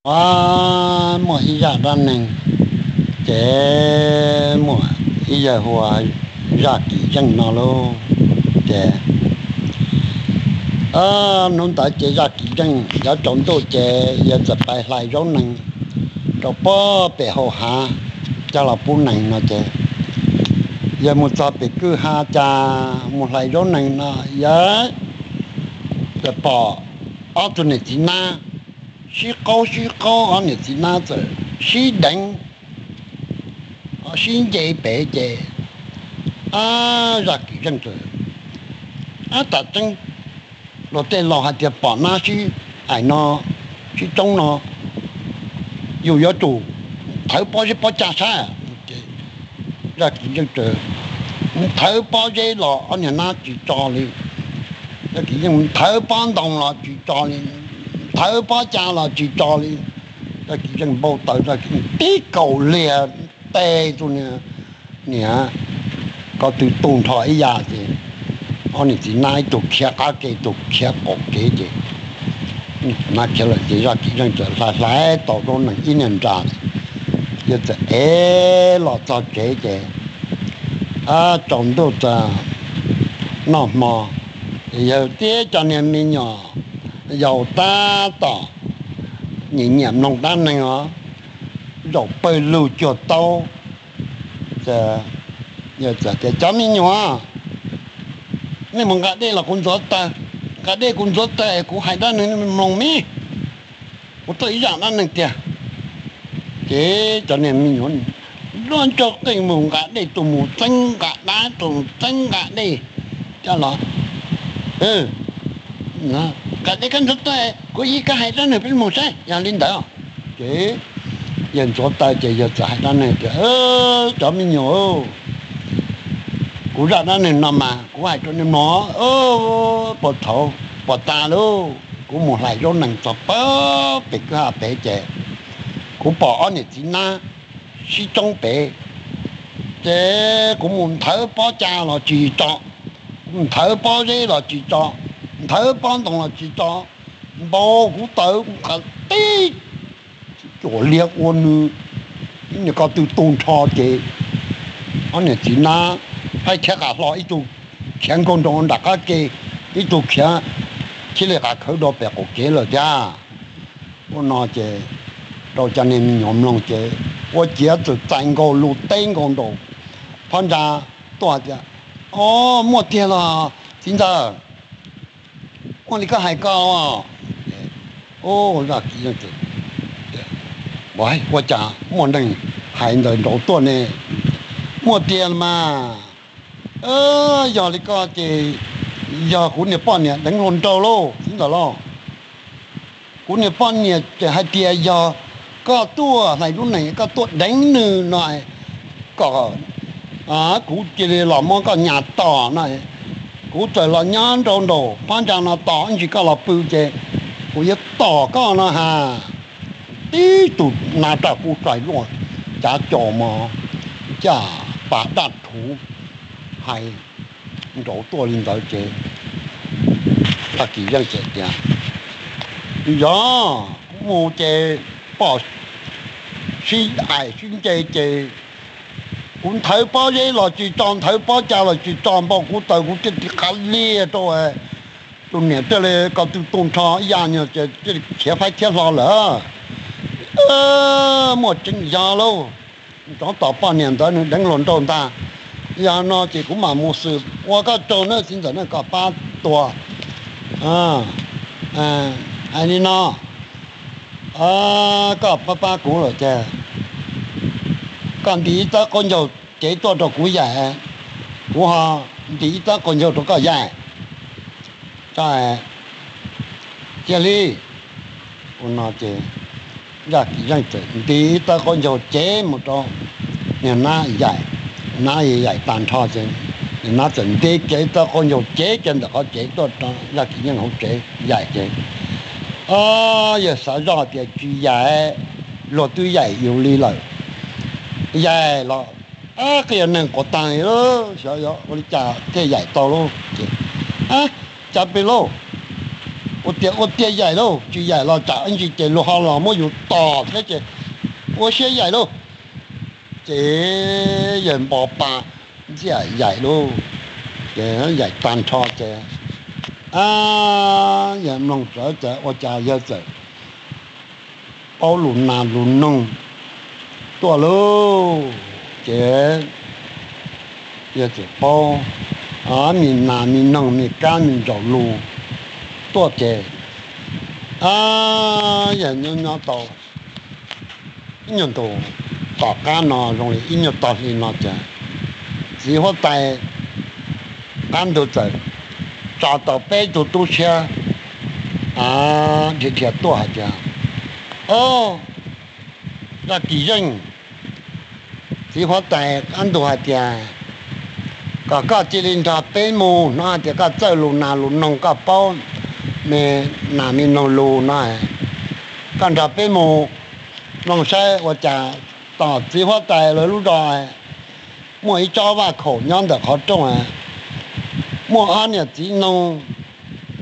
Muaj ib zaj dab neeg, ces muaj ib yawg hu ua Zaj Kim Zeej no lauj. Ces hnub ntawd ces Zaj Kim Zeej cov tsaus ntuj ces yawg txawm pais hlais zaub nees rau puag pem hau hav coj los pub nees no ces, yawg mus txog pem kwj ha cas mus hlais zaub nees no, yawg txawm pom ob tug niam txiv nab sib qaub sib qaub, ob niam txiv nab txawm sib deev, sib nce pem ces, ab, Zaj Kim Zeej txawm, ab, tas tseeb, luag tej laus hais tias pom nab sib, ais no, sib tsoob no, yus yuav tsum thawb pob zeb pob cag saib. Zaj Kim Zeej txawm thawb pob zeb los ob niag nab tsis tso li, Zaj Kim Zeej thawb pob ntoo los tsis tso li, thawb pob cag los tsis tso li. Zaj Kim Zeej npau taws, Zaj Kim Zeej tib kaum liag teb tus niag, niam ko tw tu nrho ib yam ces ob niam txiv nab ib tug khiav qab ke ib tug khiav qaum kev ces, nab khiav lawm ces Zaj Kim Zeej txawm hlais hlais tau zaub nees ib niag nra, yawg txawm ev los txog tsev ces, ab, tsaus ntuj txog noj hmo, yawg thiab cov niag me nyuam yaus tab tom nyiam nyiam mloog dab neeg os, zaum pawg lug cuag taub. Yawg txawm tias, Cov me nyuam, nej mus nqa dej los kuv ntxuav taws, nqa dej kuv ntxuav taws kuv hais dab neeg nej mloog me, kuv tuaj ib zaj dab neeg tiag. Ces cov niag me nyuam luaj ntsog qeej mus nqa dej, tus mus txeeb nqa dab, tus mus txeeb nqa dej coj los, nqa dej koj ntxuav taws kuv ib koj hais dab neeg peb mloog saib. Yog li ntawd ces yawg ntxuav taws ces yawg txawm hais dab neeg tias, Cov me nyuam, kuv zaj dab neeg no mas kuv hais rau nej mloog, puag thaum, puag ta lauj, kuv mus hlais zaub nees txog pem kwj ha pem ces kuv pom ob niam txiv nab sib tsoob pem, ces kuv mus nthawv pob cag los tsis tso, nthawv pob zeb los tsis tso, nthawv pob ntoo los tsis tso, npau kuv taws qhov tib cuam liag ua nws, ib niag ko tw tu nrho ces ob niam txiv nab, phaib khiav qas hlo, ib tug khiav nkaug nroos nram qab ke, ib tug khiav thiaj li qas khawb dua pem qaum kev lawm thiab. Ua no ces rau cov niag me nyuam mloog ces ua ciav txawm txais nkaus lus teb nkaus nraum phab ntsa tuaj tias, O, muaj tiag los txiv ntxawm? Muaj li koj hais ko? Ua cas muaj neeg hais ntawm nraud tuaj ne? Muaj tiag los mas. Yog li ko ces yog kuv niag poj niam deev hluas nraug lauj txiv ntxawm lauj. Kuv niag poj niam tseem hais tias yog koj tuaj hlais lub nees koj tuaj deev nws no kom kuv cia li los muab koj nyas tom no. Kuv txawm los nyob nraum nraum phab ntsa no tos ib ntsis koj los pw ces kuv yuav tom koj no ha. Tib tug nab raj kub txais luaj cav cos mos caj pas daj rhuv hais nraud tuaj li ntawd ces Tag Kis Yeej txawm tias, Yog kuv mus ces pom sib aim sib nce ces kuv nthawv pob zeb los tsis tso, nthawv pob cag los tsis tso, npau kuv taws kuv thiaj li qab liag rau tus niam thiaj li ko tw tu nrho ib yam nyob ces thiaj li khiav faib thiab hlo lawm. Muaj tseeb yog lauj, tsov tom poj niam ntawd nws deev hluas nraug ntag. Yog no ces kuv mam mus xwm ua koj tsaug nawb txiv ntxawm, nej kom pab tua. Hais li no, koj pab pab kuv lawm ces koj ntim ib tawb qaub ncaug cev tuaj rau kuv yaim, kuv ho ntim ib tawb qaub ncaug rau koj yaim. Cia li. Ua no ces Tag Kis Yeej txawm ntim ib tawb qaub ncaug cev mus rau niag nab yaim. Nab yaim tag nrho ces niag nab txawm ntim kiag ib tawb qaub ncaug cev kiag ntawm qhov cev tuaj rau Tag Kis Yeej hauv tsev yaim ces, o, yawg xav zoj tias tsis yaim, luag twb yaim yus li lawm, yaim los qhia neeg quav taag li, xyov ua li cas thiaj yaim tau lauj. Ces, Cas pes lauj? Ua tiag ua tiag yaim lauj, tsis yaim los tsam ib ntsis ces luag ho los muab yus tom thiab ces ua siab yaim lauj. Ces yawg npo pa ntxiaj yaim lauj, ces yaim tag nrho ces, a, yawg mloog sawv ces ua cas yawg txawm paub lus nas lus noog tuaj lauj. Ces yawg txawm paub me nas me noog me kab me ntsaum lus tuaj ces, a, yawg nyob nyob tau ib nyuag ntus tom qab no zoo li ib nyuag tog hli no ces txiv huab tais qab ntug txawm tso tau peb tug tub siab dhia dhia tuaj hais tias, O, Zaj Kis Zeej, txiv huab tais qab ntug hais tias kom koj cia li nrog peb mus no, hais tias koj txawj lus nas lus noog, koj paub me nas me noog lus no, koj nrog peb mus mloog saib ua cas tom txiv huab tais lawv lub zos muaj ib tsob vaj khaum nyob ntawm qhov rooj, muaj ob niam txiv noog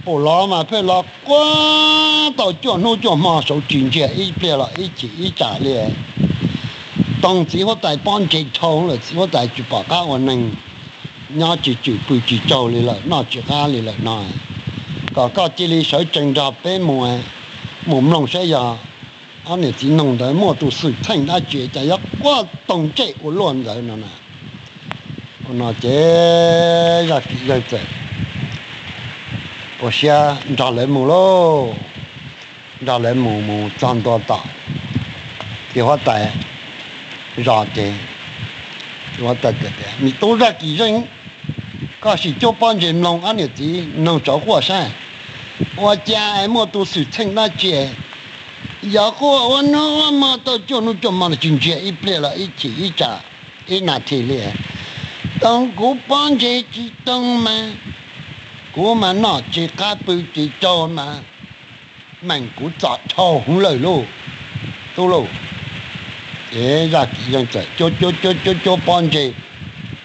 pum los mas pheej los quaj tau cuaj hnub cuaj hmo saud tsis ntsiag ib pliag los ib chim ib tsam li. Toog txiv huab tais pob ntseg dhau lawm, txiv huab tais tsis pom qab ua neeg, nyob tsis tswm pw tsis tsaug li lawm, noj tsis qab li lawm no, kom koj cia li sawv tsees nrog peb mus, mus mloog saib yog ob niam txiv noog ntawd muaj tus xwm txheej dab tsi cas yuav quaj toog ntsej ua luaj ntawd no na. No ces Zaj Kis Zeej txawm ua siab nrog lawv mus lauj. Nrog lawv mus mus txog ntua tom txiv huab tais zos ces, me tub Zaj Kis Zeej, koj sim cuab pob ntseg mloog ob niam txiv noog tsov quaj saib, ua cas es muaj tus xwm txheej dab tsi yog quaj ua hnub ua hmo tau cuaj hnub cuaj hmo los tsis ntsiag ib pliag los ib chim ib tsam ib nas this li. Toog kuv pob ntseg tsis toog mas kuv mas noj tsis qab pw tsis tsaug mas meem kuv txom dhau hwv lawm lauj, tub lauj. Ces Zaj Kis Zeej txawm cuab cuab cuab cuab pob ntseg,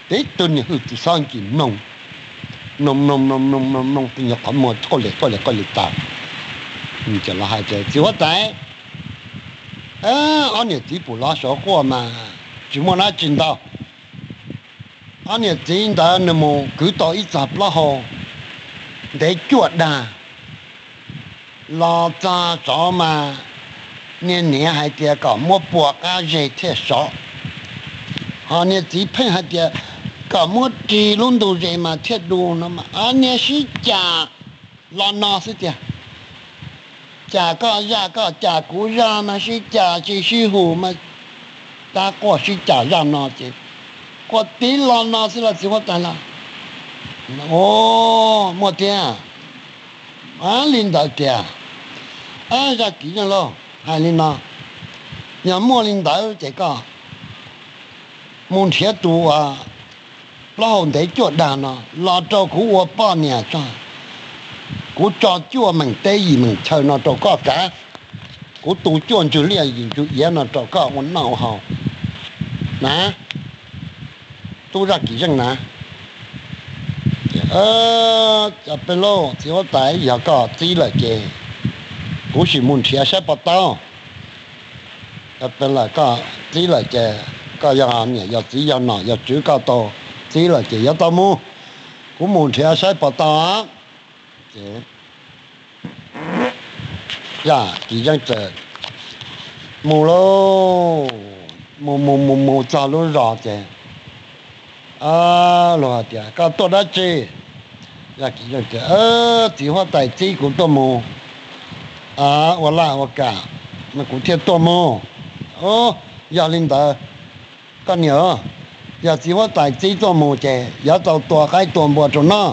tib tug niag hwj txiv xob nkis mloog, mloog mloog mloog mloog mloog mloog tus nyuag qhov muag quaj li quaj li quaj li tas, ces los hais tias, Txiv huab tais, ob niam txiv pum los saud quaj mas tsis muaj dab tsi ntau. Ob niam txiv ntawd nws mus kwv tau ib txog plaub hau ntev cuaj dag, los txog saud mas niag niam hais tias kom muab pua qab zes thiaj sov, ho niag txiv pheej hais tias kom muab ris lub ntug zes mas thiaj du no mas ob niag sib cam los no xwb tiag. Cam koj zaj koj cam kuv zaj mas sib cam tsis sib hum mas tab quaj sib cam zaj no ces quaj tib los no xwb los txiv huab tais los, O, muaj tiag. A, li ntawd tiag. A, Zaj Kis Zeej lauj, hais li no, yog muaj li ntawd ces koj mus nrhiav tus uas plaub hau ntev cuaj dag no los rau kuv ua poj niam tso. Kuv tso cuaj meem teb yim meem chaw no rau koj kav. Kuv tu cuaj ntsug liaj yim ntsug iav no rau koj ua noj ua haus na, tub Zaj Kis Zeej na. Ces, Cas peb lauj, txiv huab tais, yog koj txib lawm ces kuv sim mus nrhiav saib puas tau. Cas peb lawm, koj txib lawm ces koj yog niam yog txiv yog nom yog tswv, koj tau txib lawm ces yuav tau mus. Kuv mus nrhiav saib puas tau. Ces Zaj Kis Zeej txawm mus lauj, mus mus mus mus txog lub zos ces luag hais tias, Koj tuaj dab tsi? Zaj Kis Zeej tias, Txiv huab tais txib kuv tuaj mus ua laj ua kam, kuv thiaj tuaj mus. Yog li ntawd, koj niam, yog txiv huab tais txib tuaj mus ces yuav tau tua qaib tua npua rau noj,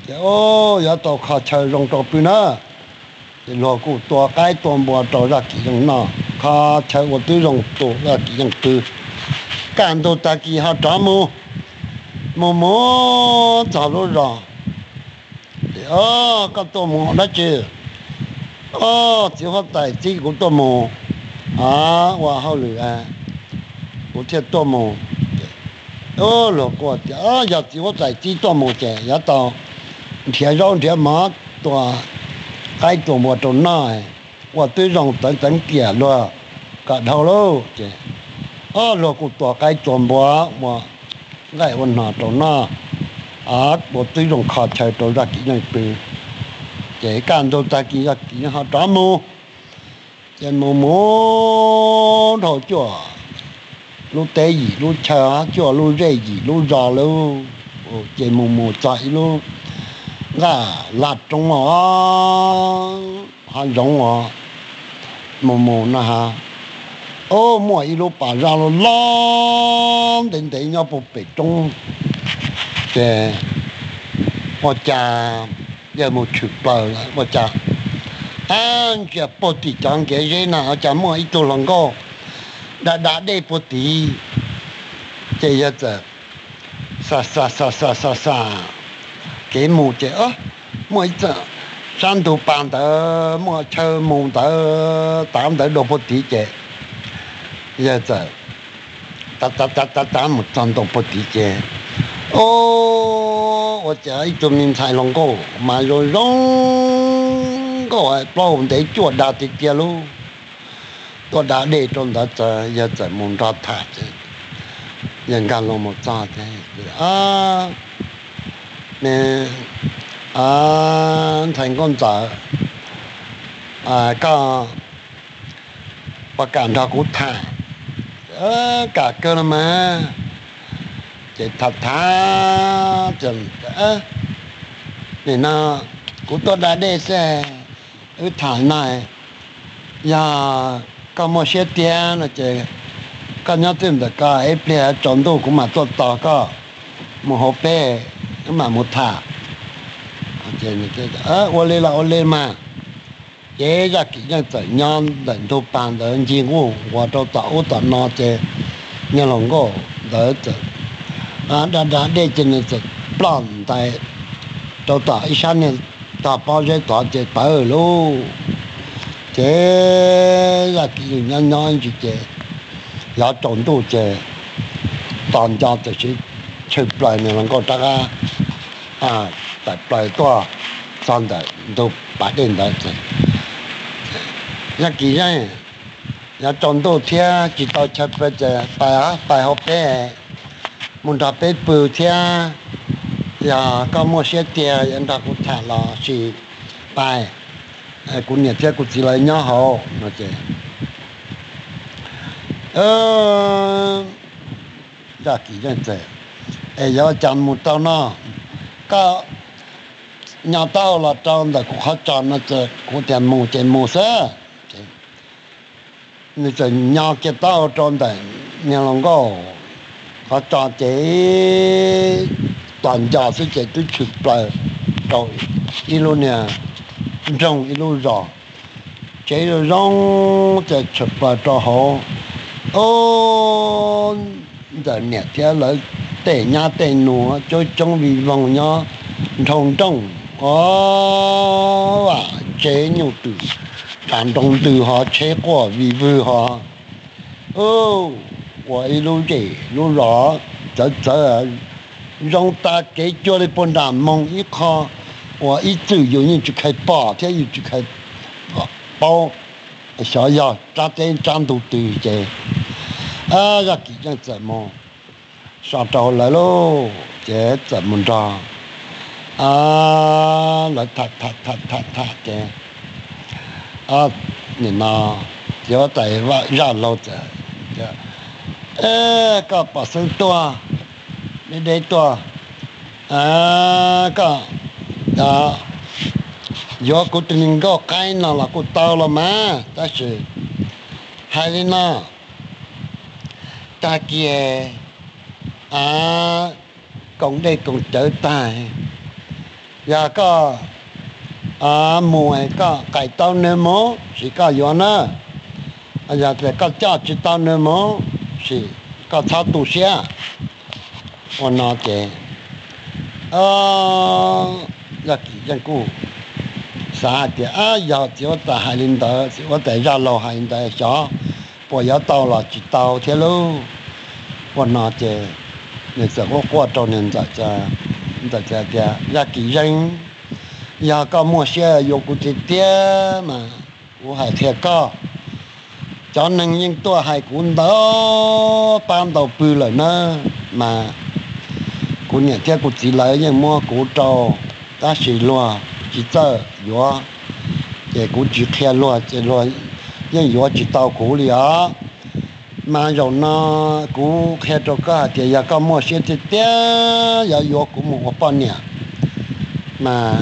ces yuav tau kho chaw zoo rau pw na. Ces luag kuj tua qaib tua npua rau Zaj Kis Zeej noj, kho chaw ua tib zoo rau Zaj Kis Zeej pw. Kaj ntug tag kis ho rov mus, mus mus txog lub zos, Koj tuaj mus dab tsi? Txiv huab tais txib kuv tuaj mus ua hauj lwm, kuv thiaj tuaj mus. Luag kuj tias, Yog txiv huab tais txib tuaj mus ces yuav tau nrhiav zaub nrhiav mov tua qaib txuas npua rau noj, ua twb zoo txeev txeev tiam luag kom dhau lauj. Ces ob luag kuj tua qaib txuas npua ua nqaij ua no rau noj, ua twb zoo kho chaw rau Zaj Kim Yeej pw. Ces kaj ntug tag kis Zaj Kim Yeej ho rov mus. Ces mus mus dhau cuaj lub teb yim lub chaw, cuaj lub zej yim lub zos lauj. Ces mus mus txog ib lub nqaj laj roob os, hav zoov os, mus mus no ha, ub, muaj ib lub pas zaj loj loj ntev ntev nyob puag pem roob. Ces ua cas yawg mus tshwm plaws lawm ua cas, ab, ntsia puag tim cov nkiav zeb na ua cas muaj ib tug hluas nkauj da da dej puag tid. Ces yawg txawm xa xa xa xa xa xa kev mus ces muaj ib txoj sab ntug pas ntawd muaj chaw mus ntawd tav ntawd dua puag tid ces yawg txawm tav tav tav tav mus txog ntua puag tid ces, o, ua cas ib tug me ntxhais hluas nkauj mas zoo zoo nkauj, plaub hau ntev cuaj da tiag tiag lauj, tuaj da dej rau ntawd. Yawg txawm mus nrog tham ces yawg nkag los mus txog ces, me ntxhais nkauj ntxawm, koj puas kam nrog kuv tham? Kam kawg los mas. Ces tham tham ces, nim no kuv tuaj da dej xwb, wb tham no, yog koj muaj siab tiag no ces koj nyob twj ntawm ko ib pliag tsaus ntuj kuv mam tuaj tos koj mus hauv peb, wb mam mus tham. Ua li los ua li mas. Ces Zaj Kim Yeej txawm nyob ntawm ntug pas ntawd ncig nkuj nquag rau tom ub tom no ces niag hluas nkauj ntawd txawm da da dej ces nws txawm ploj ntais rau tom ib sab niag tog pob zeb tod ces pawv lauj. Ces Zaj Kim Yeej nyob nyob ntsis ces yav tsaus ntuj ces tos nco tam sim tshwm plaws niag hluas nkauj rov qab tawm plaws tuaj txog ntawm ntug pas dej ntawd ces, Zaj Kim Yeej, yav tsaus ntuj thiab tsis tau chaw pw ces pais pais hauv peb mus nrog peb pw thiab. Yog koj muaj siab tiag yuav nrog kuv tham los sis pais, kuv niam thiab kuv txiv lawv nyob hauv no ces Zaj Kim Yeej txawm, es yuav ua cas mus tau no, koj nyo taub hau los rau ntawm kuv qhov tsos no ces kuv tias mus ces mus xwb. Nws txawm nyo kiag taub hau rau ntawm niag hluas nkauj qhov tsos ces tos nco xwb ces twb tshwm plaws rau ib lub niag nroog ib lub zos, tsev zoo zoo ces tshwm plaws rau hauv. Ub, ntxawm niam thiab lawv tej nyab tej nus coob coob vij voog nyob nrhau nrooj, o, vam tsev nyuj twm, dam nroo ntws ho tsheb quaj vij vwg ho. Ua ib lub zej lub zos txawv txawv zoo tas kev cuag li puag nram moog ib qho uas ib txwm yus yeej tsis kheev pom thiab yus tsis kheev paub, xyov yog tsab teb tsab ntug twg ces Zaj Kim Yeej txawm mus so rau lawv lauj, ces txawm mus nrog lawv tham tham tham tham tham ces nim no txiv huab tais Zaj Laug txawm, koj pom xeeb tuaj, deb deb tuaj, koj yuav kuv tus me nkauj qaib no los kuj tau los mas, tab sis hais li no, tag kis koom dej koom cawv tag, yog koj mus es koj qaim tau nws mus sis koj yuav na, yog tias koj coj tsis tau nws mus sis koj txhob tu siab. Ua no ces Zaj Kim Yeej kuj xav hais tias, yog txiv huab tais hais li ntawd, txiv huab tais Zaj Laug hais li ntawd xyov puas yuav tau los tsis tau thiab lauj. Ua no ces nws txawm quaj quaj rau niag ntxawm, ntxawm tias, Zaj Kim Yeej, Yog koj muaj siab yuav kuv tiag tiag mas kuv hais qhia koj, cov neeg yeej tuaj hais kuv ntau pab ntau pw lawm na, mas kuv niam thiab kuv txiv lawv yeej muab kuv rau, tab sis luag tsis txawj yuav, ces kuv tsis qhia luag ces luag yeej yuav tsis tau kuv li os. Mas zaum no kuv qhia rau koj hais tias yog koj muaj siab tiag tiag yuav yuav kuv mus ua poj niam, mas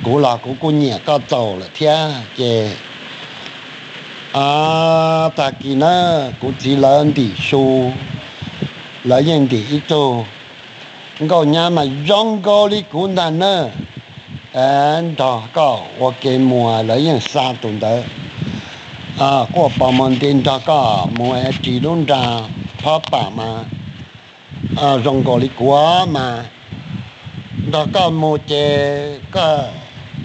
kuv los kuv kuj nyiam koj txaus lawm thiab ces tag kis na kuv txiv lawv ntim su, lawv yeej ntim ib tug nkauj nyab mas zoo nkaus li kuv ntag na, nrog koj ua ke mus. Lawv yeej xa tus ntawd quaj pos muag nti nrog koj mus ris lub nra phob pam mas zoo nkaus li kuv mas nrog koj mus ces koj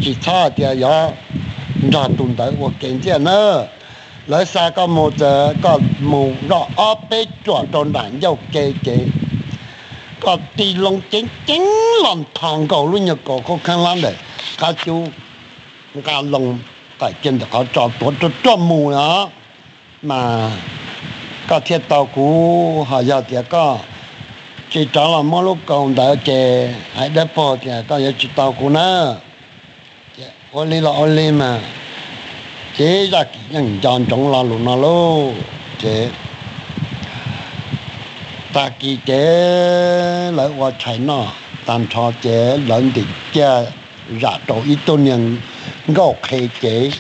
tsis txhob hais tias yuav nrog tus ntawd ua ke ntxiaj na. Lawv xa koj mus txawm koj mus zoj ob peb ruam rau nram ncauj ke ces koj tig loo ceev ceev los nthos nkaus lub nyuag kaus khaub kheeb hlab ntawm qab cub, nqa loo qaim kiag ntawm qhov tso tuav ruaj ruaj mus os. Mas koj thiaj tau kuv, ho yog tias koj tsis rov los muab lub kaus ntawd ces hais dawb paug tias koj yuav tsis tau kuv na. Ua li los ua li mas, ces Zaj Kim Yeej nco ntsoov lo lus no lauj. Ces tag kis ces lawv ua tshais noj tag nrho ces lawv ntim kiag zam rau ib tug niag nkauj qhe ces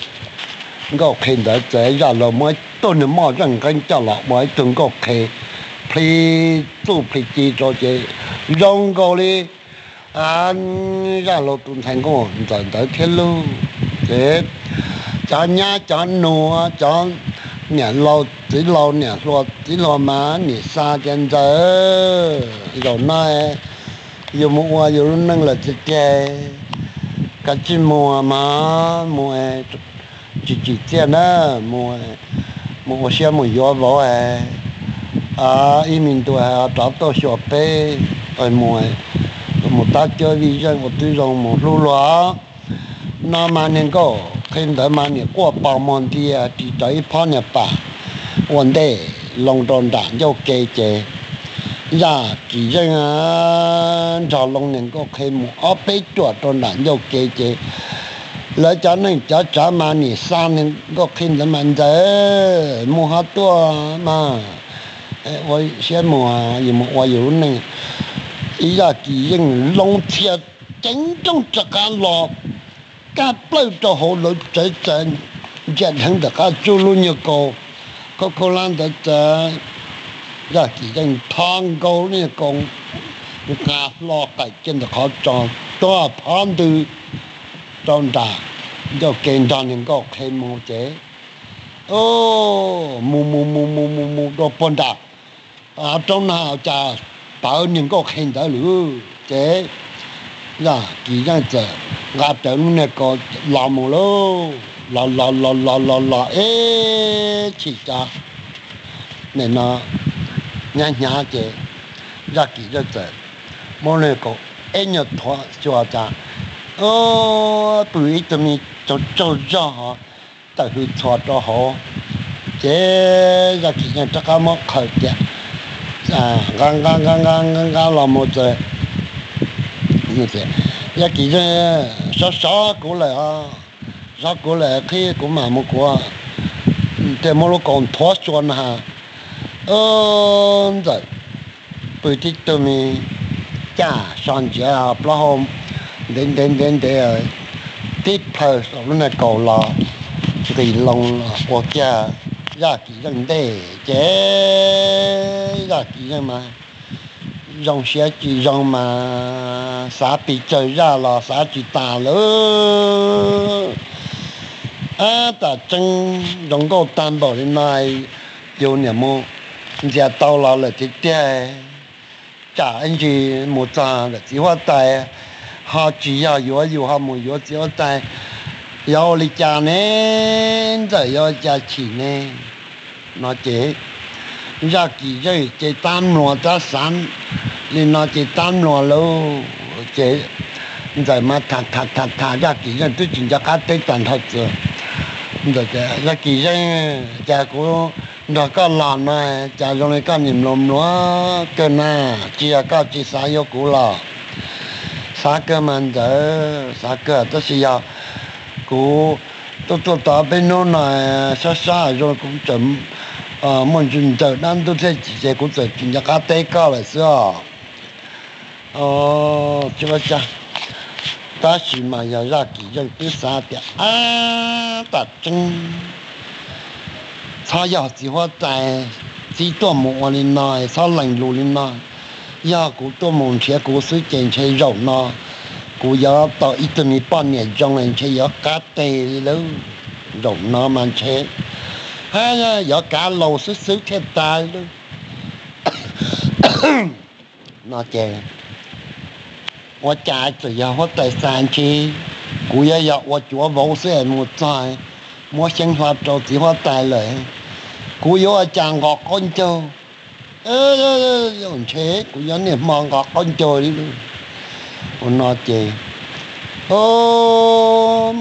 nkauj qhe ntawd txawm Zaj Laug muab ib tug niag moj zeej nqeeb coj los ua ib tug nkauj qhe plhis txuj plhis ci rau ces zoo nkaus li Zaj Laug tus ntxhais nkauj Ntxawm ntawd thiab lauj. Ces cov nyab cov nus, cov niam laus txiv laus niam hluas txiv hluas mas nim xa tias Ntxawm, zaum no yus mus ua yus lub neej lawm tiag tiag, kav tsij mus mas mus, tsis tsim txiaj na, mus ua siab mus yuav vauv, ib me ntu rov tuaj xyuas peb, mus, mus tab cuab vij zeej ua tib zoo mus hlub luag. No mas niag nkauj qhe ntawd mas nim quaj pos muag nti ris rau ib phob niag pam ua ntej loo rau nram ncauj ke ces Zaj Kim Yeej nrog loo niag nkauj qhe mus ob peb ruam rau nram ncauj ke ces lawv cov neej cov tsav mas nim xa niag nkauj qhe ntawd mas Ntxawm mus ho tuaj mas ua siab mus, yus mus ua yus lub neej. Ib Zaj Kim Yeej loo txhia ceev nrooj rov qab los, kaj plawj rau hauv lawv txawv txaws, ntsia dheev ntawm qab tsuj lub nyuag kaus khaub khaub hlab ntawd txawm Zaj Kim Yeej tho nkaus lub nyuag kaus, nqa hlo qaim kiag ntawm qhov tso, tuag phov ntws rau nram ncauj ke nrog niag nkauj qhe mus ces mus mus mus mus mus mus dua puag nram roob na cas pawv niag nkauj qhe ntawd lawm ces Zaj Kim Yeej txawm nqa rawv lub niag kaus los mus lauj, los los los los los los ib chim cas nim no hnyav hnyav ces Zaj Kim Yeej txawm muab lub niag kaus ib nyuag thuav xyuas cas pw ib tug me tsaug tsaug zog tawm hws txhuas rau hauv ces Zaj Kim Yeej rov qab muab qhaws tias nqa nqa nqa nqa nqa nqa los mus txawm Zaj Kim Yeej, sov sov kuv lawm os, sov kuv lawm qhib kuv mam mus kuv, thiaj muab lub kaus nthuav xyuas na has Ntxawm pw tib tug me caj so ntsiav plaub hau ntev ntev ntev ntev, tib plhaw saum lub niag kaus los nqis loo los ua kiag Zaj Kim Yeej ntej ces Zaj Kim Yeej mas zoo siab tsis zoo mas xav pes tsawg zaj los xav tsis tas lawm. Ab, tam tseeb zoo nkauj tag npaum li no, yus niam mus ntxias tau los lawm tiag tiag, tsam ib ntsis mus txog ntawm txiv huab tais ho tsis yog yuav yus ho mus yuav txiv huab tais, yog ua li cas ne? Ntxawm yuav ua cas chim ne? No ces Zaj Kim Yeej ces tab mluas tab xav li no ces tab mluas lauj ces Ntxawm mas tham tham tham tham, Zaj Kim Yeej twb tsis nco qab teb tag nrho txog. Ntxawm tias, Zaj Kim Yeej, cas kuv nrog koj los no, cas zoo li koj nim mluav mluav kawg na? Tsis yog koj tsis xav yuav kuv los? Xav kawg mas Ntxawm, xav kawg, tab sis yog kuv tuaj tuaj tau peb hnub no, sab sab zoo kuv tseem muaj ntsis ntsawm dab ntub thiab ces kuv txawm tsis nco qab teb koj lawm xwb os. Tab sis mas yog Zaj Kim Yeej twb xav tias, Ab, tam tseeb, txhob yog txiv huab tais txib tuaj mus ua li no, txhob lees lus li no. Yog kuv tuaj mus nrhiav kuv xwb ces ntshe zaum no kuv yuav tau ib tug me poj niam zoo, ntshe yuav qab teg li lawm. Zaum no mas ntshe yuav kav laus xwb xwb thiaj tag li lawm. No ces ua cas txawm yog huab tais xa ntshe kuv yuav yog ua cuav vauv xwb es mus txog muab xyeeb hlo rau txiv huab tais lawm, kuv yuav ua cas nqos qaub ncaug? Ntshe kuv yuav niaj hmo nqos qaub ncaug li lawm. Ua no ces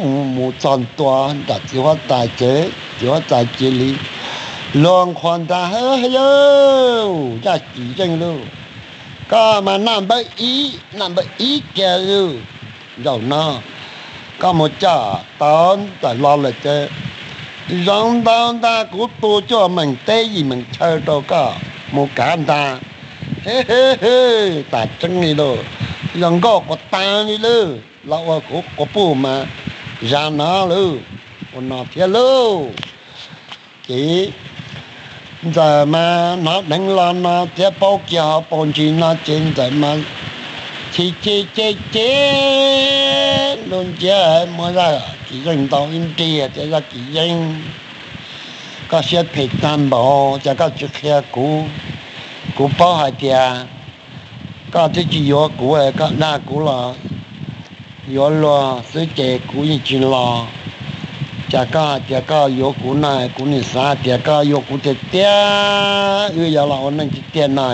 mus mus txog ntua nram txiv huab tais ces txiv huab tais cia li luag nqhuas nta, Hawb, Zaj Kim Yeej lauj, koj mas naj npawb ib, naj npawb ib kiag lauj. Zaum no koj mus coj tau Ntxawm los lawm ces zoo ntau ntag, kuv tu cuaj meem teb yim meem chaw rau koj mus kav ntag. Hwb, hwb, hwb, tam tseeb li lauj, zoo nkauj quas taag li lauj, los ua kuv quas puj mas zag no lauj. Ua no thiab lauj. Ces Ntxawm mas hnov dheev los no thiab paub kiag hauv paus ntsis no ces Ntxawm mas chim chim cem cem Ntuj Nciab, muab Zaj Kim Yeej ntaus ib nrig tias, Zaj Kim Yeej, koj siab phem tag npaum cas koj tsis qhia kuv? Kuv paub hais tias koj twb tsis yuav kuv, koj dag kuv los yuav luag xwb ces kuv yeej tsis los. Cas koj hais tias koj yuav kuv no, kuv nim xav tias koj yuav kuv tiag tiag, wb yuav los ua neej tiag tiag no,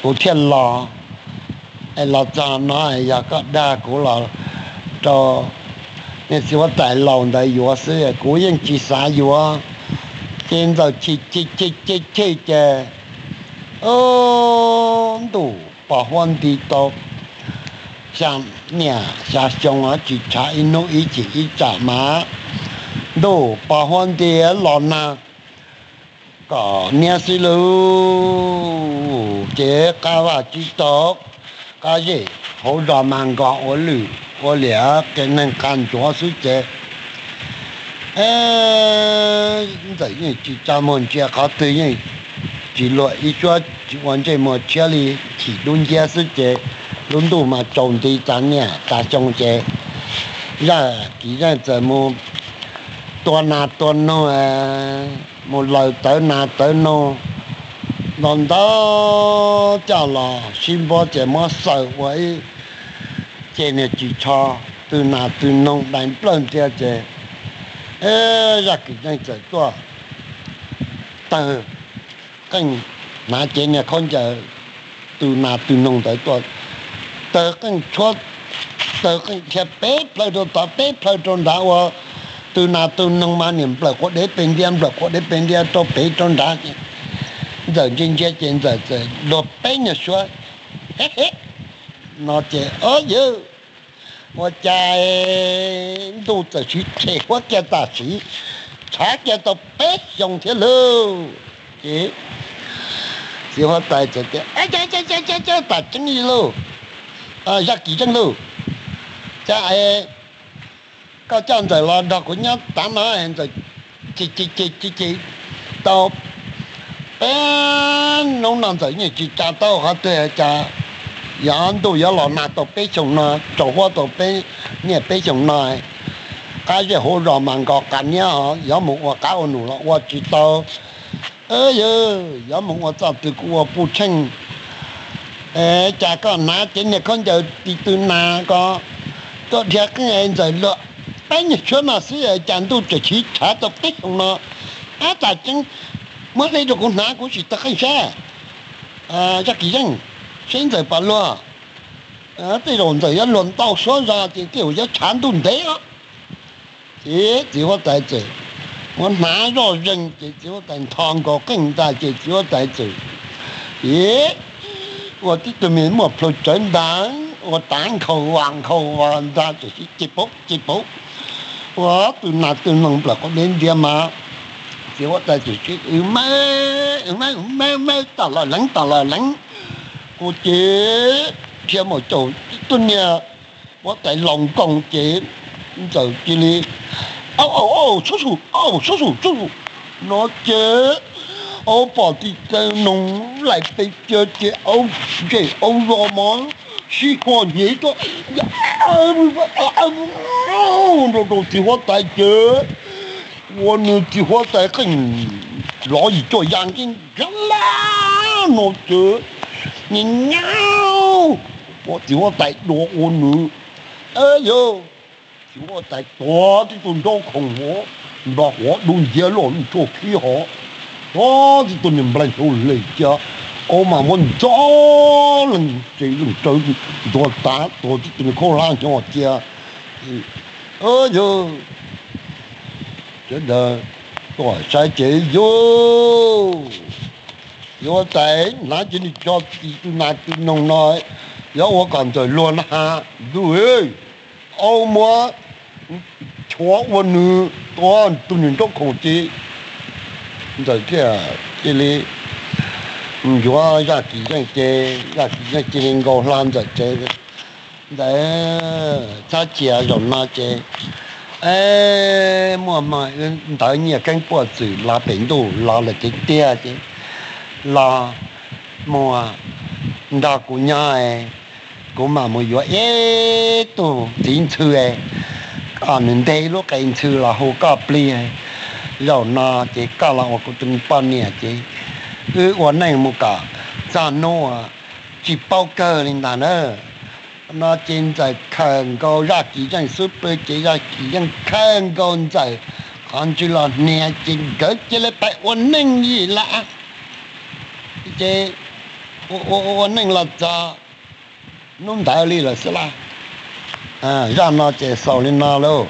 kuv thiaj los. Es los txog no yog koj dag kuv los rau niag txiv huab tais laus ntawd yuav xwb, kuv yeej tsis xav yuav. Ces Ntxawm chim chim chim chim ces ntuj pos huab nti tau xya niam xya xyoo tsis tshav ib hnub ib chim ib tsam mas ntuj pos huab nti los nag kom niab xwb lauj. Ces qab vaj tsib taug, qab zej hauv zos mas nkos ua lwj ua liam qias neeg qas ntsuav xwb ces Ntxawm yeej tsis tsa muag ntsia qhov twg, yeej tsis luag ib suab, tsis ua ntsej muag tshiab li, chim dub nciab xwb ces lub ntuj mas tsaus nti tas niaj tas xyoo ces Zaj Kim Yeej txawm mus tua nas tua noog, mus laws tawv nas tawv noog ntau ntau coj los sib npuab ces muab xaws ua ib ce niag ris tsho, tw nas tw noog dai nplawg ntiag ces Zaj Kim Yeej txawm tuaj tawg qeej, hnav cev niag khaub ncaws tw nas tw noog ntawd tuaj, tawg qeej tshuab, tawg qeej dhia peb plhaw rau tod peb plhaw rau nrad ua tw nas tw noog mas niam nplawm quav dev pes ntia nplawm quav dev pes ntia rau pem rau nrad. Ntxawm ntsia ntsia ces Ntxawm txawm luag peb nyuag suab no ces, Ob yawg, ua cas ntuj txawm siv rhem huab kiag tam sim, tshav kiag tau peb xyoos thiab lauj. Ces txiv huab tais txawm tias, Ab, cas cas cas tas tseeb li lauj, Zaj Kim Yeej lauj, cas koj coj Ntxawm los nrog kuv nyob tav no, Ntxawm ces ces ces ces tau peb hnub no Ntxawm yeej tsis tsa taub qhov twg, cas yog ntuj yuav los nag tau peb xyoos no, tsaus huab tau peb niaj peb xyoos no, qab zej hauv zos mas nkos qas niab, yuav mus ua qab ua num los ua tsis tau. Yawg, yuav mus ua txoj twg kuv ua puj tsheej, cas koj hnav cev niag khaub ncaws tis tw nas ko tuaj dhia qeej es Ntxawm luag peb nyuag suab no xwb cas ntuj txawm siv tshav tau peb xyoos no. Ab, tas tseeb, muab hle rau kuv hnav kuv sim taw qeej saib. Zaj Kim Yeej, seb Ntxawm puas luag. Tej zaum Ntxawm yuav luag ntau suab zog ces tej zaum yuav tshav ntuj ntev os. Ces txiv huab tais txawm muab hnav zoj zeeg ces txiv huab tais ntho nkaus qeej ntag ces txiv huab tais txawm, ces ua tib tug me muaj plhu tsawv ntag, ua tav nkhaus vas nkhaus vas ntag, txawm sib ceg paub ceg paub, ua tus nas tus noog nplawm quav ntiav ntiav mas txiv huab tais txawm sib w mab, mab mab mab tam lawm leev tam lawm leev, ua ces dhia mus caum tib tug niag huab tais laus nkoos ces Ntxawm cia li, au au au, sub su, au sub su sub su, no ces au pom tis taw noog laim pes tsawg ces au zem au zos mov sib ho hnyev tuaj rau txiv huab tais ces ua nws txiv huab tais qeej lov yim cuaj ya nkeeb nkeeb laj no ces, niag nyab, txiv huab tais dua ua nws, yog txiv huab tais tuav tib tug nraub khoom hov, nplas huav dub nciab loj ntshuaj khib hov, tuav tib tug niag nplaig hlau hle cia, au mas muab ntxov lees tsev lees tsawv ntuag tav, tuav tib tug niag khaub hlab hnyo cia, yog sawv daws tuaj saib ces yog txiv huab tais hnav ces nws tso tis tus nas tus noog no, yuav ua kom Ntxawm luag na has ntuj, au muab chuav ua nws tuav tug niag nraub khoom ces Ntxawm thiaj cia li yuav Zaj Kis Zeej ces Zaj Kis Zeej cia li nkaus hla Ntxawm tsev. Ntawd txhob cia, zaum no ces muaj ntawv nyiaj keeb puaj txwm los pem ntuj los lawm tiag tiag ces los mus nrog kuv nyob, kuv mam mus yuav ib tug txiv ntxhw, nws nteg lub qe ntxhw los hu koj plig. Zaum no ces koj los ua kuv tus poj niam ces wb ua neej mus kom txog hnub tsis paub kawg li ntag na. No ces Ntxawm khaws nkaus Zaj Kis Zeej xub pwg ces Zaj Kis Zeej khaws nkaus Ntxawm qhov ntswg los hnia ces nkawd cia li pais ua neej li lawm. Ces ua ua neej los txog hnub ntawd li lawm xwb las. Zaj no ces xaus li no lauj.